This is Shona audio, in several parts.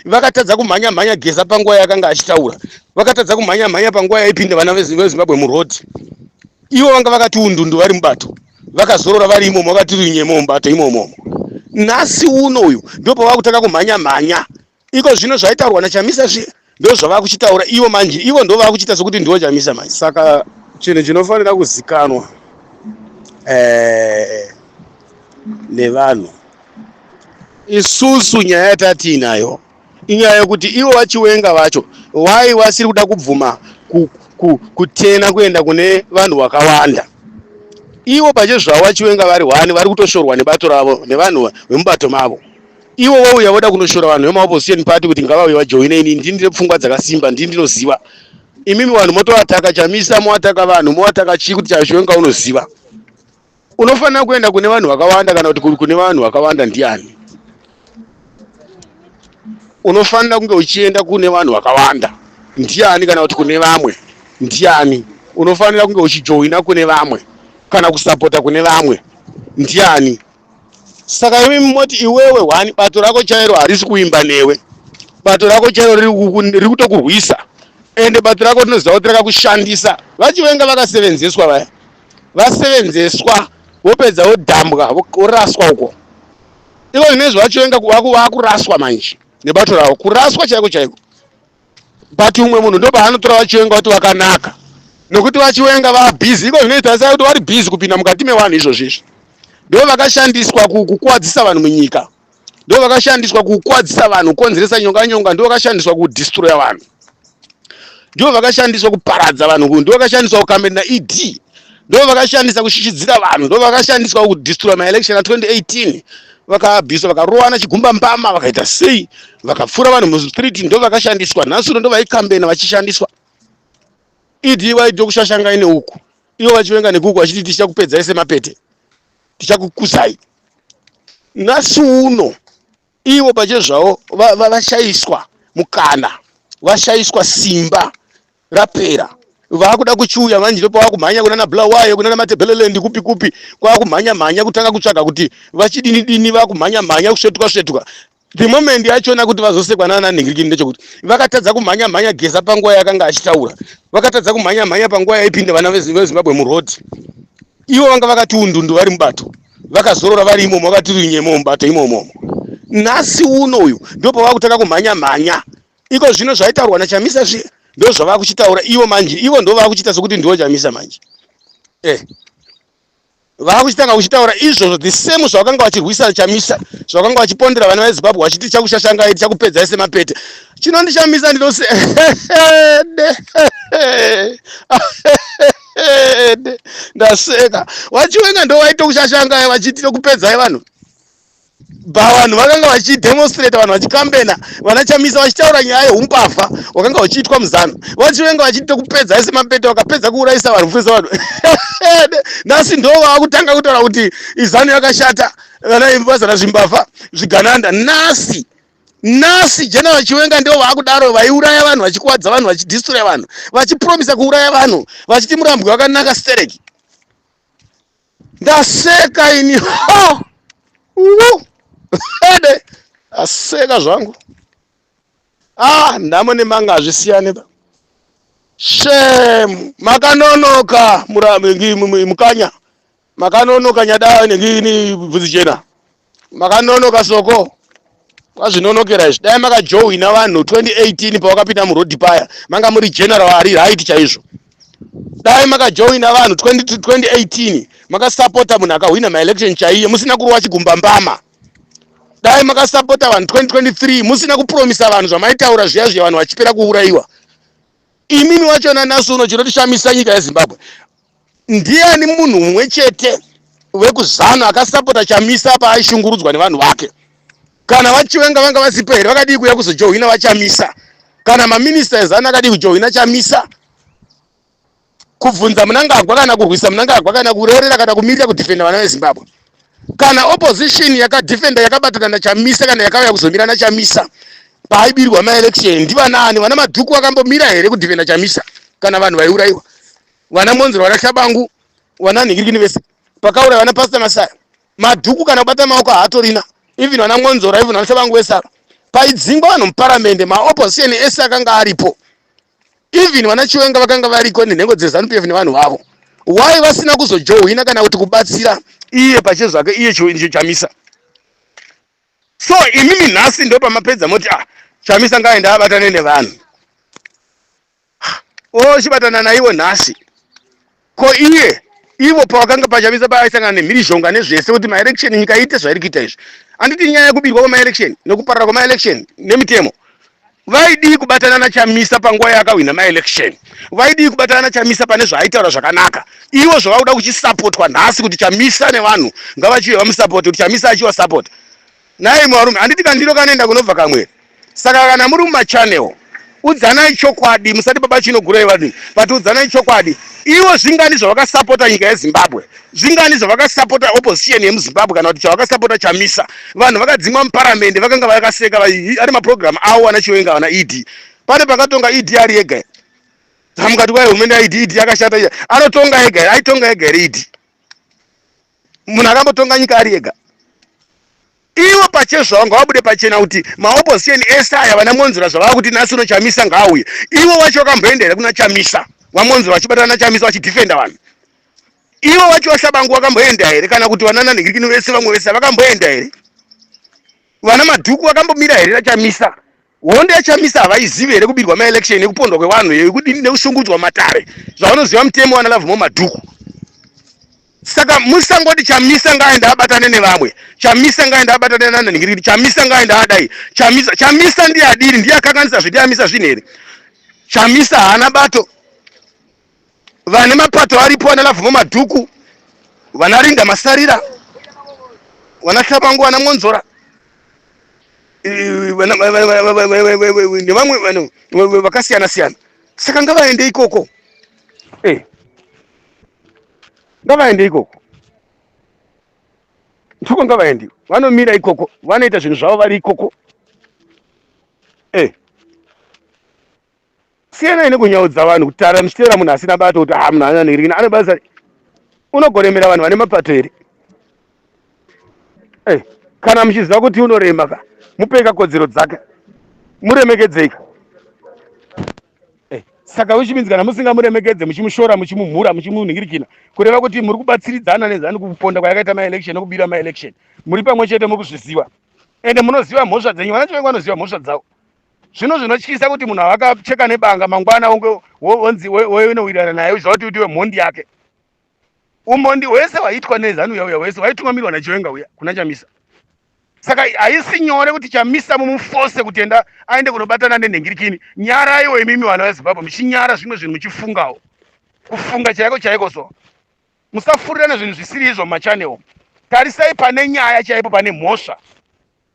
Vakatadza kumhanya mhanya Geza panguva yakanga achitaura, vakatadza kumhanya mhanya panguva yaipinda vana veZimbabwe muroad. Ivo vanga vakati undundu vari mubato, vakazorora vari imomo, vakati rinyemo mubato imomo. Nhasi uno uyu ndipo pavakutanga kumhanya mhanya. Iko zvino zvaitaurwa naChamisa zviye ndo zvavakuchitaura ivo manje, ivo ndo vakuchiita sokuti ndivo Chamisa manje. Saka chinhu chinofanira kuzikanwa nevanhu, isusu nyaya yatatiinayo inyaya yekuti ivo vaChiwenga vacho wai vasiri kuda kubvuma kutena kuenda kune vanhu vakawanda. Ivo pachezvavo vaChiwenga vari hwani vari kutoshorwa nebato ravo nevanhu vemubato mavo. Ivo vauya voda kunoshora vanhu vemaopposition party kuti ngavauye vajoine ini, ndini ndine pfungwa dzakasimba, ndini ndinoziva. Imimi vanhu motoataka Chamisa, moataka vanhu, moataka chii kuti Chiwenga unoziva. Unofanira kuenda kune vanhu vakawanda, kana kuti kune vanhu vakawanda ndiani? Unofanira kunge uchienda kune vanhu vakawanda ndiani, kana kuti kune vamwe ndiani? Unofanira kunge uchijoina kune vamwe kana kusapota kune vamwe ndiani? Saka imi moti iwewe hwani bato rako chairo harisi kuimba newe, bato rako chairo riri kutokurwisa, ende bato rako rinoziva kuti rakakushandisa. VaChiwenga vakasevenzeswa, vaya vasevenzeswa, vopedza vodhambwa, voraswa uko. Iko zvinezvi vaChiwenga vakuraswa manje nebato ravo, kuraswa chaiko chaiko. But umwe munhu ndopaanotora vaChiwenga kuti vakanaka, nokuti vaChiwenga vabhizi iko zvinoita sai kuti vari bhizi kupinda mukati mevanhu. Izvozvo izvi ndo vakashandiswa kukuwadzisa vanhu munyika, ndo vakashandiswa kukuwadzisa vanhu, kukonzeresa nyonga nyonga, ndo vakashandiswa kudistroya vanhu, ndo vakashandiswa kuparadza vanhu, ndo vakashandiswa kukamberina ED, ndo vakashandisa kushishidzira vanhu, ndo vakashandiswa kudistroya maelection a2018. Vakabviswa, vakarowana chigumba mbama, vakaita sei, vakapfura vanhu mustreet, ndo vakashandiswa. Nhasi uno ndo vaikambena vachishandiswa. ED waito kushashangai neuku, ivo vaChiwenga nekuku, vachiti tichakupedzai semapete, tichakukuzai. Nhasi uno ivo pachezvavo vashayiswa mukana, vashayiswa simba rapera, vakuda kuchiuya manje ndopavakumhanya kunana Bulawayo, kunana Matebeleland, kupi kupi, kwakumhanya mhanya kutanga kutsvaga kuti vachidini dini, vakumhanya mhanya kusvetuka svetuka. The moment yachona kuti vazosekwa nana nhingirikini ndechekuti vakatadza kumhanya mhanya Geza panguva yakanga achitaura, vakatadza kumhanya mhanya panguva yaipinda vana veZimbabwe muroad. Ivo vanga vakati undundu vari mubato, vakazorora vari imomo, vakati rinyemo mubato imomo. Nhasi uno uyu ndopavakutanga kumhanya mhanya. Iko zvino zvaitaurwa naChamisa zviye ndo zvavakuchitaura ivo manje, ivo ndo vakuchiita sokuti ndivo Chamisa manje. Vakuchitanga kuchitaura izvozvo the same zvavakanga vachirwisa Chamisa, zvavakanga vachipondera vana veZimbabwe vachiti tichakushashangai, tichakupedzai semapete. Chinondishamisa ndinose ndaseka, vaChiwenga ndo vaitokushashangai vachiti tokupedzai vanhu ba. Vanhu vakanga vachidemonstrata, vanhu vachikambena, vana Chamisa vachitaura nyaya yeumbavha wakanga uchiitwa muZANU, vaChiwenga vachiti tokupedzai semapete. Vakapedza kuurayisa vanhu, kufurisa vanhu, nhasi ndo vaakutanga kutaura kuti iZANU yakashata, vana vazara zvimbavha, zvigananda. Nhasi, nhasi General Chiwenga ndo vaakudaro, vaiuraya vanhu, vachikuwadza vanhu, vachidistroya vanhu, vachipromisa kuuraya vanhu, vachiti Murambwi wakanaka stereki. Ndaseka ini ha ede, aseka zvangu. Ah, nhamo nemanga hazvisiyane ba. Shem, makanonoka Mukanya, makanonoka Nyada nengini bvudzi jena, makanonoka Soko, kwazvinonokera izvi. Dai makajoina vanhu 2018 pavakapinda muroad paya, manga muri general ari right chaizvo. Dai makajoina vanhu 2018, makasapota munhu akahwina maelection chaiye, musina kurova chigumba mbama. Dai makasapota vanhu 2023, musina kupromisa vanhu zvamaitaura zviya zviya, vanhu vachipera kuurayiwa. Imimi wachona nhasi uno chinotishamisa nyika yeZimbabwe, ndiani munhu mumwe chete wekuZANU akasapota Chamisa paaishungurudzwa nevanhu vake? Kana vaChiwenga vanga vasipo here, vakadii kuuya kuzojohwina vaChamisa? Kana maminista eZANU akadii kujohwina Chamisa, kubvunza Munangagwa, kana kurwisa Munangagwa, kana kurerera, kana kumirira kudhifenda vana veZimbabwe? Kana opposition yakadhifenda, yakabatana naChamisa, kana yakauya kuzomira naChamisa paaibirwa maelection, ndivanaani? Vana Madhuku vakambomira here kudhifenda Chamisa kana vanhu vaiurayiwa? Vana Monzero, vana Shabangu, vana nhingirikini vese pakauraya vana Pastor Masaya, Madhuku kana kubata maoko haatorina. Even vana Monzora, even vana Shabangu vesaro. Paidzingwa vanhu muparamende, maopposition ese akanga aripo, even vana Chiwenga vakanga variko nenhengo dzeZanu PF nevanhu vavo. Why vasina kuzojohwina kana kuti kubatsira iye pachezvake, iye Chamisa? So imimi nhasi ndo pamapedza moti, ah, Chamisa ngaende abatane nevanhu. Ochibatana naivo nhasi ko iye ivo pavakanga paChamisa paaisangana nemhirizhonga nezvese kuti maelection nyika iite zvairi kuita izvi, handiti nyaya yekubirwa kwemaelection nekuparara kwemaelection nemitemo, vaidii kubatana naChamisa panguva yaakahwina maelection? Vaidii kubatana naChamisa pane zvaaitaura zvakanaka? Ivo zvavakuda kuchisapotwa nhasi kuti Chamisa nevanhu ngavachive vamusapote, kuti Chamisa achiwasapota naye. Varume, handiti kandiro kanoenda kunobva kamwe? Saka kana muri mumachannel, udzanai chokwadi. Musati baba chinogurai vanhu, but udzanai chokwadi. Ivo zvingani zvavakasapota nyika yeZimbabwe? Zvingani zvavakasapota opposition yemuZimbabwe, kana kuti chavakasapota Chamisa? Vanhu vakadzimwa muparamende vakanga vakaseka ari maprogramu avo vana Chiwenga, vana ED. Pane pakatonga ED ari ega? Mukati kwai hurumende yaED, ED yakashata, iya anotonga ega here? Aitonga ega here ED? Munhu akambotonga nyika ari ega? Ivo pachezvavo ngavabude pachena kuti maopposition ese aya, vana Monzora, zvavava kuti nhasi uno Chamisa ngaauye, ivo vacho vakamboenda here kuna Chamisa? VaMonzora vachibatana naChamisa vachidhifenda vanhu, ivo vacho vaTshabangu vakamboenda here? Kana kuti vana nanhingirikini vese, vamwe vese vakamboenda here? Vana Madhuku vakambomira here naChamisa? Hondo yaChamisa havaizivi here? Kubirwa maelection, nekupondwa kwevanhu, yekudini, nekushungurudzwa matare, zvavanoziva mutemo vana Lavhumo Madhuku. Saka musangoti Chamisa ngaaende abatane nevamwe, Chamisa ngaaende abatane nanhingirikini, Chamisa ngaaende adai. Chamisa, Chamisa ndiye adiri, ndiye akakanisa zvinhu, ndiye amisa zvinhu here? Chamisa haana bato. Vane mapato aripo, vana Lavhumo Madhuku, vana Rinda Masarira, vana Tshabangu, vana Mwonzora nevamwe vanhu vakasiyana siyana. Saka ngavaende ikoko, ngavaende ikoko ndiko, ngavaende vanomira ikoko, vanoita zvinhu zvavo vari ikoko. Siyanai nekunyaudza vanhu, kutara muchiteera munhu asina bato, kuti ah, munhu ananirina ane basa. Unogoremera vanhu vane mapato here? Kana muchiziva kuti unorema ka, mupei kakodzero dzake, muremekedzei ka. Saka which means kana musingamuremekedze, muchimushora, muchimumhura, muchimunhingirikina, kureva kuti muri kubatsiridzana neZanu kuponda kwayakaita maelection nekubira maelection. Muri pamwe chete, muri kuzviziva, ende munoziva mhosva dzenyu. Vana Chiwenga vanoziva mhosva dzavo. Zvino zvinotyisa kuti munhu avakacheka nebanga, mangwana wonzi woinowirirana naye, uchiziva kuti utiwe mhondi yake. Umondi hwese hwaiitwa neZanu uya uya hwese hwaitungamirirwa naChiwenga uya kuna Chamisa. Saka haisi nyore kuti Chamisa mumufose kuti enda aende kunobatana nenhengirikini. Nyaraiwo imimi vana veZimbabwe, muchinyara zvimwe zvinhu, muchifungawo, kufunga chaiko chaiko. So musafurirana zvinhu zvisiri izvo mumachannel. Tarisai pane nyaya chaipo, pane mhosva.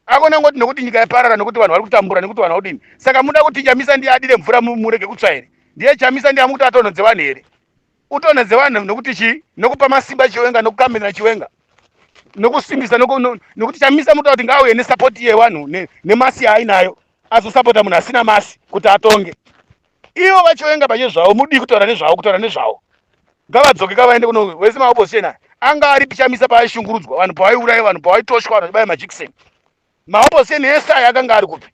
Akona ngoti nokuti nyika yaparara, nokuti vanhu vari kutambura, nekuti vanhu vakudini. Saka muda kuti Chamisa ndiye adire mvura murege kutsva here? Ndiye Chamisa ndiye amukuti atonhodze vanhu here? Utonhodze vanhu nokuti chii? Nokupa masimba Chiwenga, nokukambinira Chiwenga, nokusimbisa, nokuti Chamisa mukuta kuti ngaauye nesapoti yevanhu nemasi yaainayo, azosapota munhu asina masi kuti atonge. Ivo vaChiwenga pachezvavo, mudii kutaura nezvavo? Kutaura nezvavo, ngavadzoke, kavaende kuno wese maopposition aya anga ari Chamisa paaishungurudzwa vanhu, pavaiuraya vanhu, pavaitoshwa vanhu, vachibaya majikiseni. Maopposition ese aya akanga ari kupi?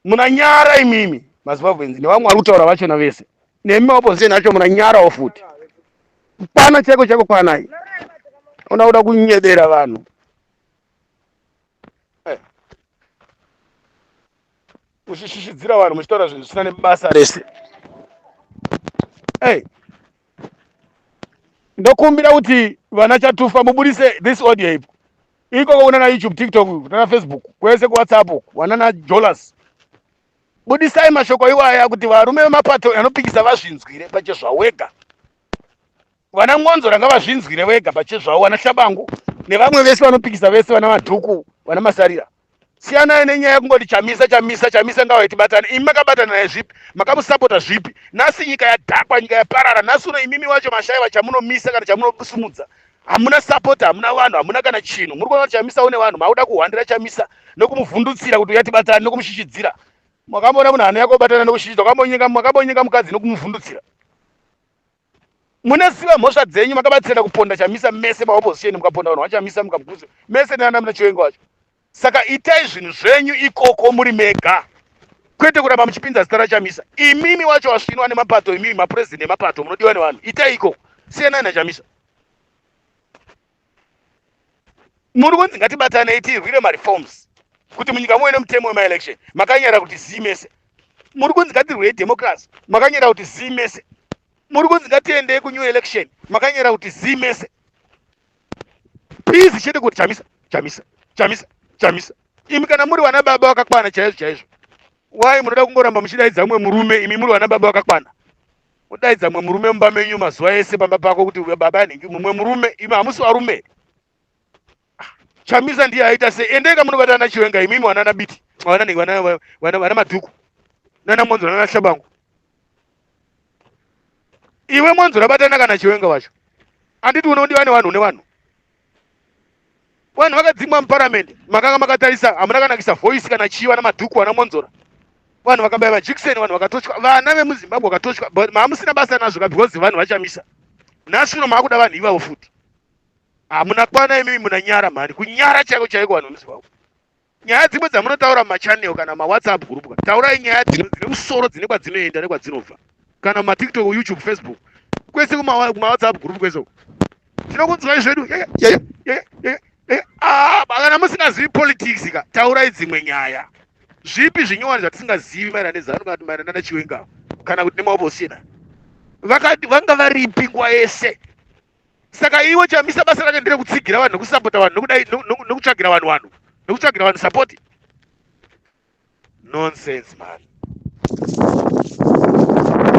Munanyara imimi maZimbabweans nevamwe vari kutaura vachona vese, nemi maopposition acho munanyarawo futi. Kwana chaiko chaiko, kwanai. Una kuda kunyebera vanhu, muchishishidzira vanhu, muchitaura zvinhu zvisina nebasa rese. Hey, ndokumbira kuti vana Chatufa mubudise this audio ipo ikoko kunana YouTube, TikTok, kunana Facebook, kwese, kuWhatsApp, vanana Jolas, budisai mashoko iwaya kuti varume vemapato anopikisa vazvinzwire pachezvavo wega. Vana Mwonzora ngavazvinzwire vega pachezvavo, vana Tshabangu nevamwe vese vanopikisa vese, vana Madhuku, vana Masarira. Siyanai nenyaya yekungoti Chamisa, Chamisa, Chamisa ngavaye tibatane. Imi makabatana naye zvipi? Makamusapota zvipi? Nhasi nyika yadhakwa, nyika yaparara. Nhasi uno imimi wacho mashaiwa chamunomisa kana chamunosimudza. Hamuna sapoti, hamuna vanhu, hamuna kana chinhu. Muri kuona kuti Chamisa une vanhu, makuda kuhwandira Chamisa nokumuvhundutsira kuti uya tibatane, nokumushishidzira. Makamboona munhu anouya kobatana nokushishidzwa? Makambonyenga mukadzi nokumuvhundutsira? Munoziva mhosva dzenyu. Makabatsirana kuponda Chamisa mese maopposition, mukaponda vanhu vaChamisa, mukamukuza mese neana muna Chiwenga wacho. Saka itai zvinhu zvenyu ikoko muri mega kwete kuramba muchipinza zita raChamisa. Imimi wacho wasvinwa nemapato imimi mapresident emapato munodiwa nevanhu. Itai ikoko. Siyanai naChamisa. Muri kunzi ngatibatanei tirwire mareforms kuti munyika muve nemutemo wemaelection. Makanyara kuti zii mese. Muri kunzi ngatirwirei democracy. Makanyara kuti zii mese. Muri kunzi ngatiendei kunew election. Makanyara kuti zii mese. Please chete kuti Chamisa, Chamisa, Chamisa, Chamisa. Imi kana muri vana baba vakakwana chaizvo chaizvo. Why munoda kungoramba muchidaidza mumwe murume imi muri vana baba vakakwana? Mudaidza mumwe murume mumba menyu mazuva ese pamba pako kuti baba nhingi mumwe murume imi hamusi varume. Ah, Chamisa ndiye aita sei? Endai kamunobatana naChiwenga imimi vana naBiti, vana nhingi vana vana vana Madhuku. Nana Monzo nana Shabangu. Iwe Monzo rabatana kana Chiwenga wacho. Anditi unodiwa nevanhu nevanhu. Vanhu vakadzingwa muparamende makanga makatarisa hamuna kana kuisa voice kana chii vana Madhuku vana Monzora. Vanhu vakabaya majikiseni vanhu vakatochwa vana vemuZimbabwe vakatochwa but mamusina basa nazvo ka because vanhu vachamisa. Nhasi uno maakuda vanhu ivavo futi. Hamuna kwana imimi munanyara mhani kunyara chaiko chaiko vanhu vemuZimbabwe. Nyaya dzimwe dzamunotaura mumachannel kana mawhatsapp group ka taurai nyaya dzino dzine musoro dzine kwadzinoenda nekwadzinobva kana mumatiktok youtube facebook kwese kumawhatsapp group kwese uko tinokunzwai zvedu ah, kana musingazivi politics ka taurai dzimwe nyaya zvipi zvinyowani zvatisingazivi maererano nezanu kana kuti maererano nanachiwenga kana kuti nemaopposition vakati vanga varipi nguva yese Saka iwe Chamisa basa rake nderekutsigira vanhu nekusapota vanhu nekudai nekutsvagira vanhu vanhu nekutsvagira vanhu support. Nonsense man.